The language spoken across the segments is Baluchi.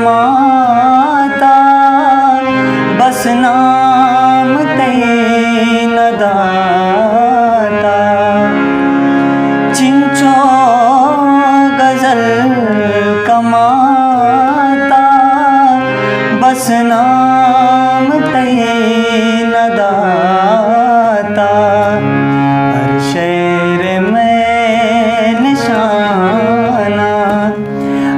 ماتا بس نام تئی نہ داتا، چنچو غزل کماتا، بس نام تئی نہ داتا۔ ہر شعر میں نشانہ،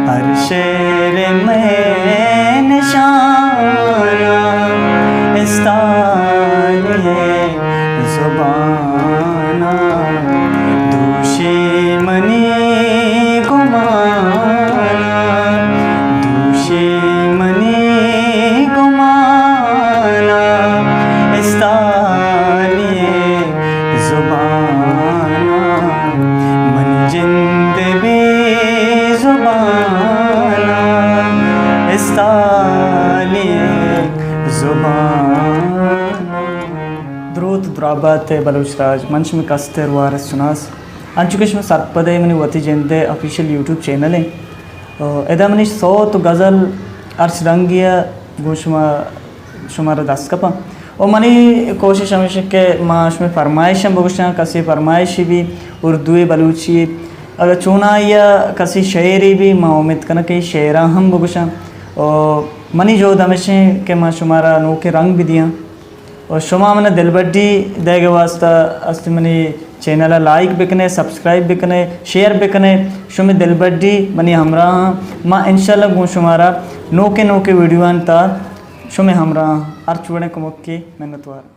ہر شعر میں نشانہ، استانی زبانا، دوشی منی گمانا، دوشی منی گمانا، استانی زبانا، منی جند بی زبانا، استانی زبانا۔ دروت درابات بلوچ راج، من شمئے کستر وارث شناس۔ انچو کہ شما سرپد ئے، منی وتی جند ءِ آفیشل یوٹیوب چینل ایں۔ ادا منی سوت و غزل ہرچ رنگی ءَ گوں شما، شمارا دست کپاں۔ و منی کوشش ہمیش کہ ما شمئے فرمائشاں بگوشاں، کسی فرمائشی بی اردو ءِ، بلوچی ءِ، اگر چونائی ءَ کسی شعرے بی، ما امید کناں کہ شعراں ہم بگوشاں۔ و منی جہد ہمیش ایں کہ ما شمارا نوکیں رنگ بدیاں۔ و شما منا دلبڈی دئیگ ءِ واسطہ است منی چینل ءَ لائک بکنے، سبسکرائب بکنے، شیئر بکنے۔ شمئے دلبڈی منی ہمراہ آں۔ ما انشاءاللہ گوں شمارا نوکیں نوکیں ویڈیوان تا شمئے ہمراہ آں۔ ہرچ وڑیں کمک کی منتوار۔